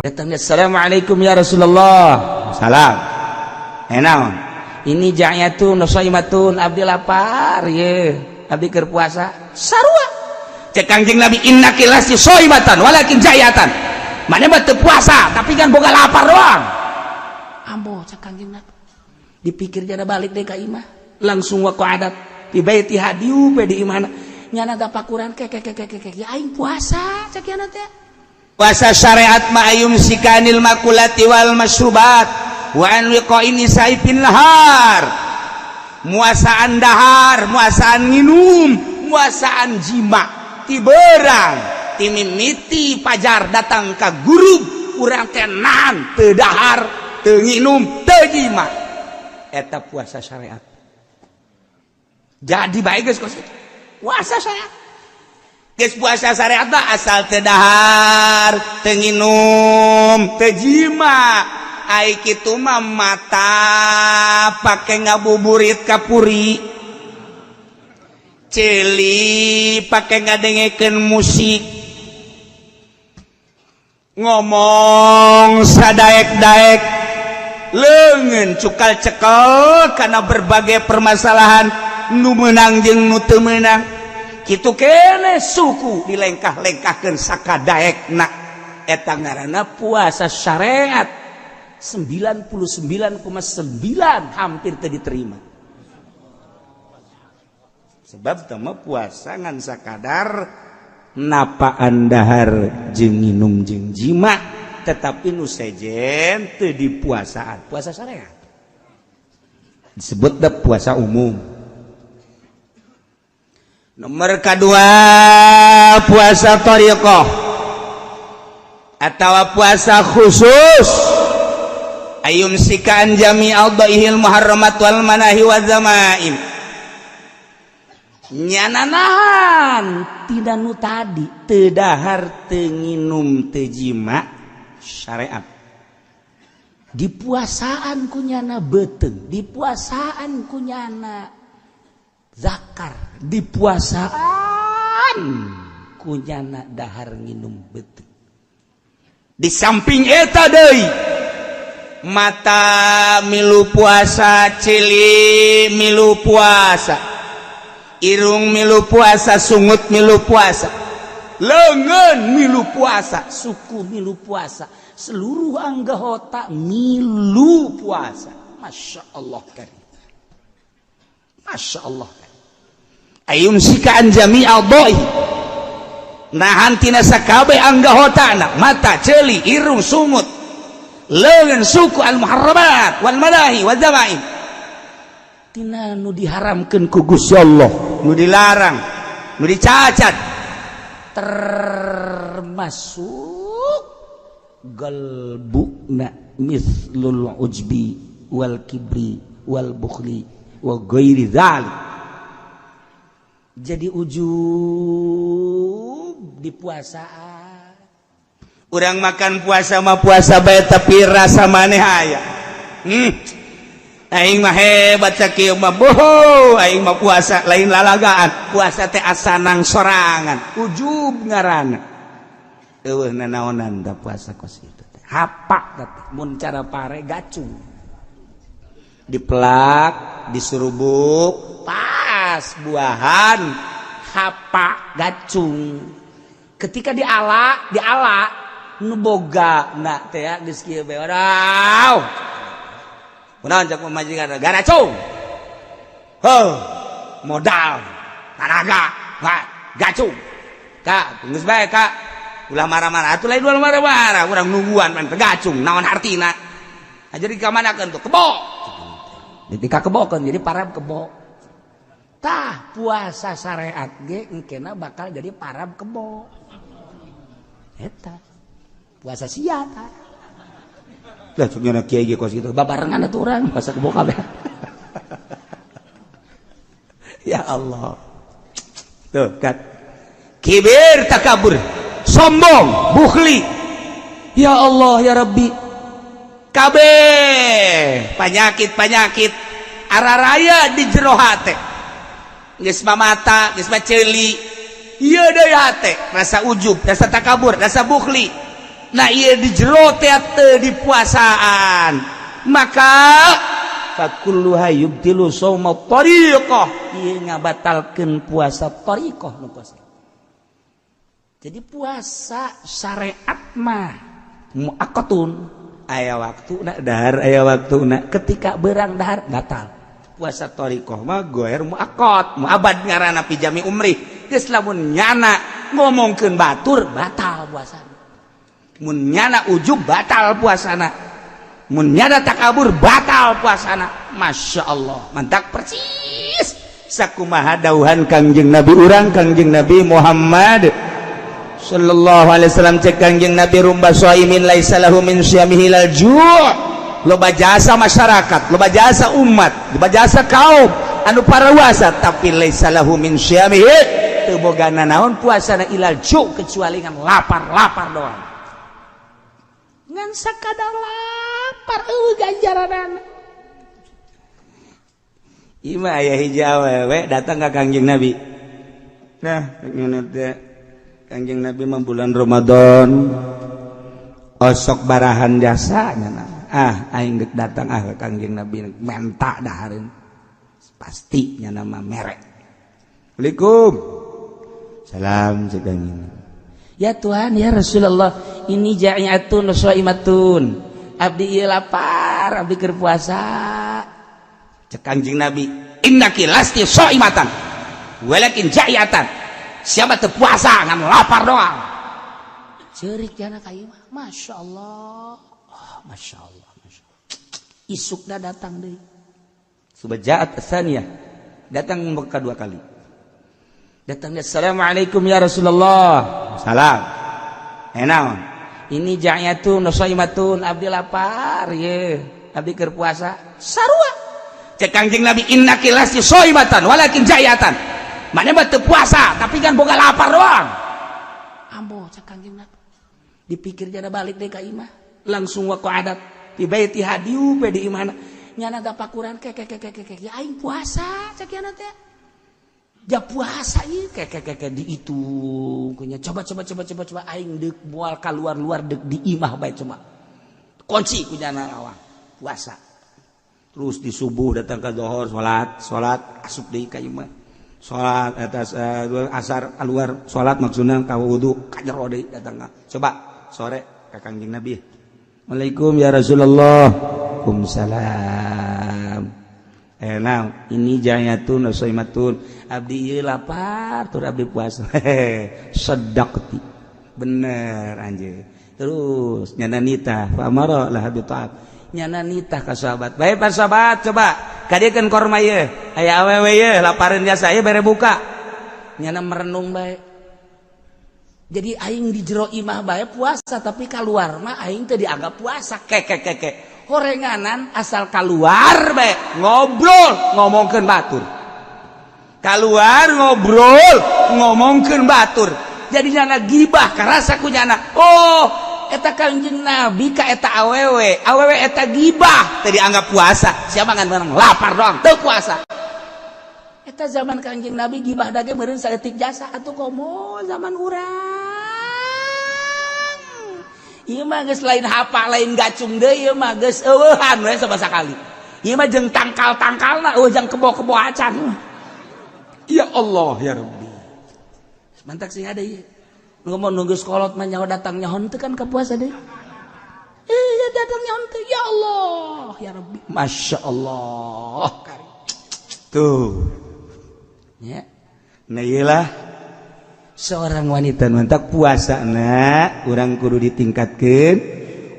Datangnya, "Assalamualaikum ya Rasulullah." Salam. Eh, naon? Ini ja'yatun shaimatun, abdi lapar ye, abdi keur puasa sarua. Cek Kangjeng Nabi, "Innaki lasti shaimatan walakin ja'yatan." Mana mah teu puasa, tapi kan boga lapar doang. Ambo, cek Kangjeng Nabi, dipikir jana balik deh ka imah, langsung waqa'adat fi baitiha, diupe di imahna nyana tapakuran ke ke ke ke ke, ya aing puasa, cek yana teh. Puasa syariat ma ayyumsika 'anil makulati wal masyrubat wa an wiqa'in nisa'i fin nahar. Muasaan dahar, muasaan nginum, muasaan jima ti berang, ti mimiti pajar datang ka gurub, urang teh nahan teu dahar, teu nginum, teu jima. Eta puasa syariat. Jadi baik geus kos kitu. Puasa syariat. Geus puasa syariat mah asal teu dahar, teu nginum, teu jima. Ai kitu mah mata pake ngabuburit ka puri. Ceuli pake ngadengekeun musik. Ngomong sadaek-daek, leungeun cukal cekel karena berbagai permasalahan nu meunang jeung nu teu meunang. Kitu kene suku dilengkah-lengkahkeun sakadaekna. Eta ngaranna puasa syariat 99,9 hampir teu diterima. Sebab teu mah puasa ngan sakadar napaan dahar jeung nginum jeung jima, tetapi nu sejen teu dipuasaan. Puasa syariat disebut da puasa umum. Nomor kedua, puasa thariqah atau puasa khusus, ayyumsika 'an jami' a'dha'ihil muharramat wal manahi wa dzamaim. Nyana nahan tidak nu tadi, teu dahar, teu nginum, teu jima syariat, dipuasaan ku nyana beuteung, dipuasaan ku nyana zakar, dipuasaan ku nyana dahar nginum beuteung. Di samping eta deui, mata milu puasa, ceuli milu puasa, irung milu puasa, sungut milu puasa, leungeun milu puasa, suku milu puasa, seluruh anggota milu puasa. Masya Allah karim, Masya Allah. Ayyumsika 'an jami' a'dha'i, nahan tina sakabeh anggotana, mata, ceuli, irung, sungut, leungeun, suku, al muharramat wal manahi wal dzamaim. Tina nu diharamkeun ku Gusti Allah, nu dilarang, nu dicacat. Termasuk galbuna mislul ujbi wal kibri wal bukhli wa ghairi dzalik. Jadi ujub di puasaan. Urang makan puasa mah puasa bae, tapi rasa maneh aya. Aing mah hebat sakieu mah, boho, aing mah puasa lain lalagaan, puasa teh asanang sorangan. Ujub ngaranna. Eueuh nanaonan da puasa kos kitu teh. Hapak teh mun cara pare gacung. Dipelak, diserubuk, pas buahan. Hapak gacung. Ketika diala, diala nu boga na teh geus kieu bae. Wadaw. Kunaon cak pamajikan? Garacung. Heuh, modal, tanaga, gacung. Kak, geus bae, Kak. Ulah marah-marah atuh, lain ulah marah-marah, urang nungguan pan gacung, naon artina? Nah, jadi ka manakeun tuh? Kebo. Ketika kebokeun jadi parab kebo. Tah, puasa syariat ge engkena bakal jadi parab kebo. Eta. Puasa sia tah. Lah, cuk nyana kiai ge kos kitu. Babarengan atuh urang puasa kebo kabeh. Ya Allah. Tuh kan. Kibir, takabur, sombong, bukhli. Ya Allah ya Rabbi. Kabeh penyakit-penyakit araraya di jero hate. Geus mah mata, geus mah ceuli. Ieu deui hate, rasa ujub, rasa takabur, rasa bukhli. Nah, ieu di jero teh teu dipuasaan, maka fakulluha yubtilu shauma tariqah, ieu ngabatalkeun puasa tariqah nu puasa. Jadi puasa syariat mah muaqqatun, aya waktu dahar, aya waktu ketika berang dahar batal. Puasa thariqah mah goer muaqqat, muabad ngaranna, fi jami umri. Geus lamun nyana ngomongkeun batur, batal puasa. Mun nyana ujub, batal puasana. Mun nyana takabur, batal puasana. Masya Allah, mantap persis sakumaha dauhan Kangjeng Nabi urang, Kangjeng Nabi Muhammad sallallahu alaihi wasallam. Cek Kangjeng Nabi, "Rubba shaimin laisa lahu min syamihi ilal ju'." Loba jasa masyarakat, loba jasa umat, loba jasa kaum anu parawasa, tapi laisa lahu min syamihi, teu boga naon puasana, ilal ju', kecuali ngan lapar-lapar doang, ngan sakadar lapar, eueuh ganjaranana. Ima aya hiji awewe datang ka Kangjeng Nabi. Nah, ngene teh, Kangjeng Nabi mah bulan Ramadan osok barahan jasa nya. Ah, aing geuk datang ah ka Kangjeng Nabi menta dahareun. Pasti nya nama mere. Assalamualaikum. Salam, cek Kangjeng. Ya Tuhan, ya Rasulullah, ini ja'iatun shaimatun. Abdi ieu lapar, abdi keur puasa. Cek Kangjeng Nabi, "Innaki lasti shaimatan walakin ja'iatan." Siapa teu puasa, ngan lapar doang. Ceurik jana ka ieu mah. Masya Allah. Oh, Masya Allah, Masya Allah. Isukna datang deui. Subajaat tsaniyah. Datang kedua kali. Datangnya, "Assalamualaikum ya Rasulullah." Salam. Eh, naon? Ini ja'iatun shaimatun, abdi lapar ye. Abdi keur puasa. Sarua. Cek Kangjeng Nabi, "Innaki lasti shaimatan walakin ja'iatan." Mana mah teu puasa, tapi kan boga lapar doang. Ambo, cek Kangjeng Nabi. Dipikir jana balik deh ka imah. Langsung waqa'adat fi baitiha, dieu di imahna. Nyana dapakuran ke ke ke ke ke, ya aing puasa, cek nyana teh. Ja puasa ieu, ke ke ke ke, dihitung kunya. Coba coba coba coba coba, aing deuk moal keluar-luar, deuk di imah bae, coba kunci ku nyana lawang, puasa. Terus di subuh datang ke dohor, salat, salat, asup deui ka imah. Salat atas asar keluar salat, maksudna ka wudu, ka jero deui datang. Coba sore ka Kangjeng Nabi. Assalamualaikum ya Rasulullah. Waalaikumsalam. Eh, naon? Ini jayatun shaimatun. Abdi ieu lapar tur abdi puasa. Sadaqti. Bener anjir. Terus nyana nitah, fa amara laha bi ta'am. Nyana nitah ka sahabat. Baik, Pak sahabat, coba kadiekeun korma ieu. Aya awewe ieu lapareun jasa ieu, bere buka. Nyana merenung bae. Jadi aing di jero imah bae puasa, tapi keluar mah aing teu dianggap puasa. Ke ke ke ke. Horenganan asal keluar bae ngobrol ngomongkeun batur. Keluar ngobrol ngomongkeun batur. Jadi nyana gibah karasa ku nyana. Oh, eta Kangjeng Nabi ka eta awewe, awewe eta gibah teu dianggap puasa. Siapa ngan menang lapar doang teu puasa. Eta zaman Kangjeng Nabi gibah dage meureun saeutik jasa atuh, komo zaman urang. Ieu mah geus lain hapa, lain gacung deui, ieu mah geus eueuhan we sabasa kali. Ieu mah jeung tangkal-tangkalna eueuh, jang kebo-kebo acan. Ya Allah ya Rabbi. Mantak sing ada ieu. Ngomong nunggu sekolot mah nyawa datang nyaho teu kan ke puasa deui. Iya, datang nyaho teu, ya Allah ya Rabbi. Masya Allah. Tuh. Ya. Nah, iyalah seorang wanita mantak puasa na urang kudu ditingkatkan,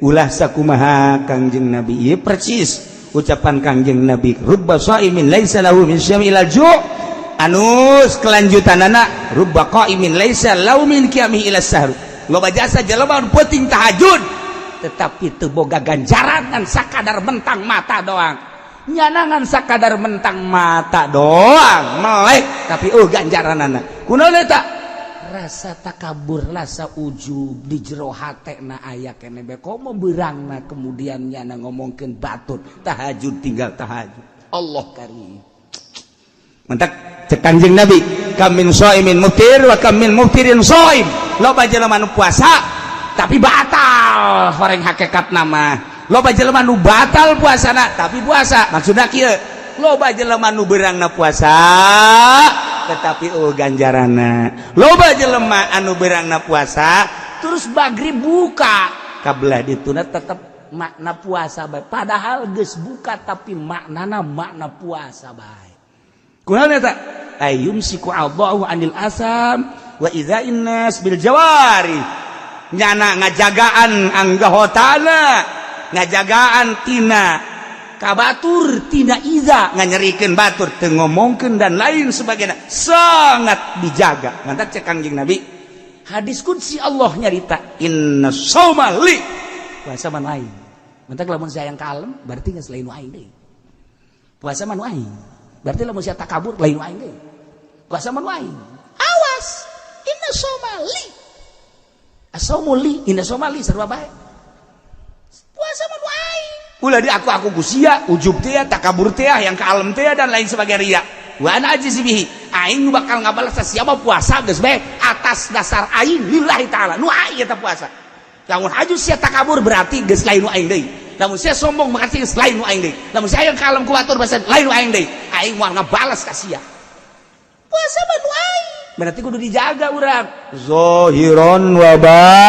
ulah sakumaha Kangjeng Nabi ieu. Persis ucapan Kangjeng Nabi, "Rubba shaimin laisa lahu min syami ilal ju'." Anus kelanjutanana, "Rubba qaimin laisa lahu min qiyamihi ila sahur." Loba jasa jelema nu penting tahajud, tetapi teu boga ganjaran, ngan sakadar mentang mata doang. Nyanangan sakadar mentang mata doang melek, tapi oh, ganjaranana kunaon eta? Rasa takabur, rasa ujub di jero hate na aya kene be, komo beurangna kemudian nyana ngomongkeun batur tahajud, tinggal tahajud. Allah karim. Mentak cek Kanjeng Nabi, "Kam min shaimin muftir wa kam min muftirin shaim." Loba jelema nu puasa, tapi batal. Horeng hakekat nama, loba jelema nu batal puasana tapi puasa. Maksudna kieu, loba jelema nu beurangna puasa tetapi oh ganjarana. Loba jelema anu beurangna puasa terus magrib buka, kabelah dituna tetap makna puasa bae. Padahal geus buka, tapi maknana makna puasa bae. Kunaon eta? Ayumsiku a'dha'ahu anil atsam wa idza'in nas bil jawari. Nyana ngajagaan anggahotana, ngajagaan tina kabatur, tina iza, nganyerikeun batur, teu ngomongkeun dan lain sebagainya, sangat dijaga. Mantak cek Kangjeng Nabi, hadis qudsi, Allah nyarita, inna shauma li, puasa mah aing. Mantak lamun saya yang kalem berarti geus lain aing deui. Puasa mah aing. Berarti lamun sia takabur, lain aing deui. Puasa mah aing. Awas, inna shauma li, asaumu li, inna shauma li, sarua bae. Puasa mah aing. Ulah di aku ku sia, ujub teh, takabur teh, yang kalem teh, dan lain sebagainya, ria. Wa ana ajzi bihi. Aing nu bakal ngabalas siapa. Puasa geus bae atas dasar aing, lillahi taala. Nu aing eta puasa. Lamun haju sia takabur, berarti geus lain nu aing deui. Lamun sia sombong, berarti geus lain nu aing deui. Lamun sia yang kalem ku batur, berarti lain nu aing deui. Aing moal ngabalas ka sia. Puasa mah nu aing. Berarti kudu dijaga urang. Zahiron wa batina.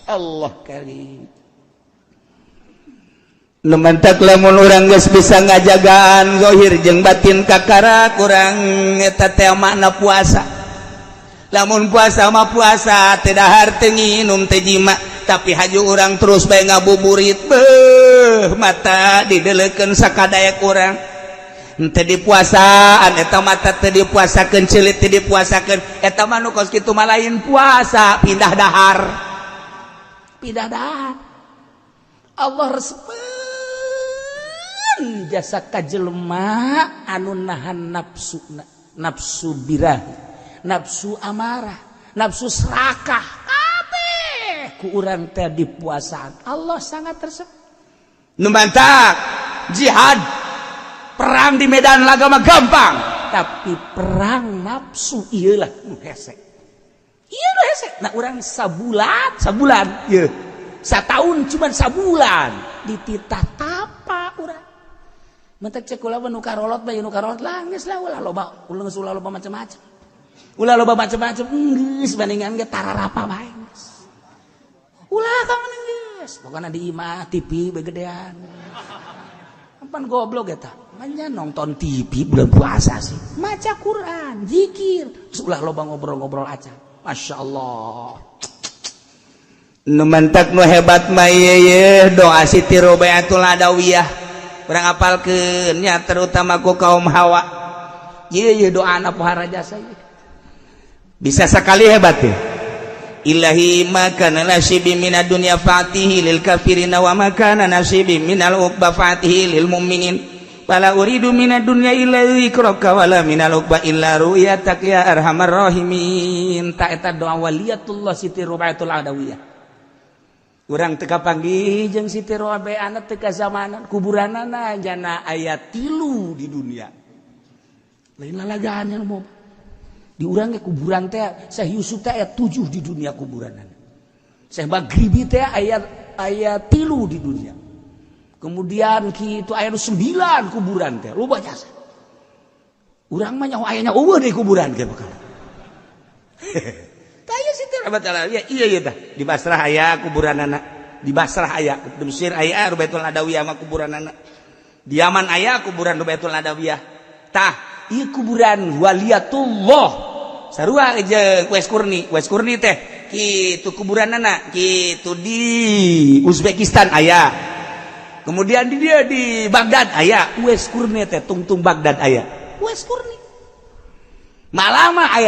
Allah karim. Nu mantak lamun urang geus bisa ngajagaan zahir jeung batin, kakara kurang eta teh makna puasa. Lamun puasa mah puasa, teu dahar, teu nginum, teu jima, tapi haju urang terus bae ngabuburit, beuh, mata dideleukeun sakadaek urang. Teu dipuasaan eta mata, teu dipuasakeun ceulit, teu dipuasakeun. Eta mah nu kos kitu mah lain puasa, pindah dahar. Pindah dahar. Allah resepeun jasa ka jelema anu nahan nafsu, nafsu birahi, nafsu amarah, nafsu serakah, kabeh ku urang teh dipuasaan. Allah sangat resep. Nu mantak jihad, perang di medan laga mah gampang, tapi perang nafsu iyalah nu hese. Iya, nu hese. Nah, urang sabulan, sabulan ieu, satahun cuman sabulan dititah tapa urang. Mentek cek kula nu karolot bae, nu karolot lah, geus lah, ulah loba, ulah, geus ulah loba macam-macam, ulah loba macam-macam, geus bandingan ge tararapa bae, geus ulah ka geus. Pokona di imah TV begedean. Pan goblok eta. Manya nonton TV bulan puasa sih. Maca Quran, zikir, terus ulah loba ngobrol-ngobrol aja. Masya Allah. Nu mantak nu hebat mah ieu doa Siti Robiatul Adawiyah. Urang apalkeun nya, terutama ku kaum hawa. Ieu ieu doa anak pohara jasa ieu. Bisa sekali hebat ya. Ilahi ma kana nasibi minad dunya fatihi lil kafirina wa ma kana nasibi minal uqba fatihi lil mu'minin, fala uridu minad dunya illa dzikraka wala minal uqba illa ru'yatak ya arhamar rahimin. Ta eta doa waliyatullah Siti Robiatul Adawiyah. Urang teu kapanggih jeung Siti Robiah, teu kazamanan. Kuburanana jana aya 3 di dunia. Lain lalagaan yang mau di urang ge kuburan teh. Syekh Yusuf teh aya 7 di dunia kuburanana. Syekh Maghribi teh aya aya 3 di dunia. Kemudian kitu aya 9 kuburan teh, loba jasa. Urang mah nyaho ayanya eueuh di kuburan ge bakal. Tah, ieu Siti Robiatul Adawiyah iya iya tah. Di Basrah aya kuburanana, di Basrah aya, di Mesir aya Robiatul Adawiyah mah kuburanana, di Yaman aya kuburan Robiatul Adawiyah. Tah, ieu kuburan waliyatullah. Sarua jeung Uwais Qurni. Uwais Qurni teh kitu kuburanana kitu, di Uzbekistan aya, kemudian di dia di Baghdad aya. Uwais Qurni teh tungtung Baghdad aya. Uwais Qurni malama aya.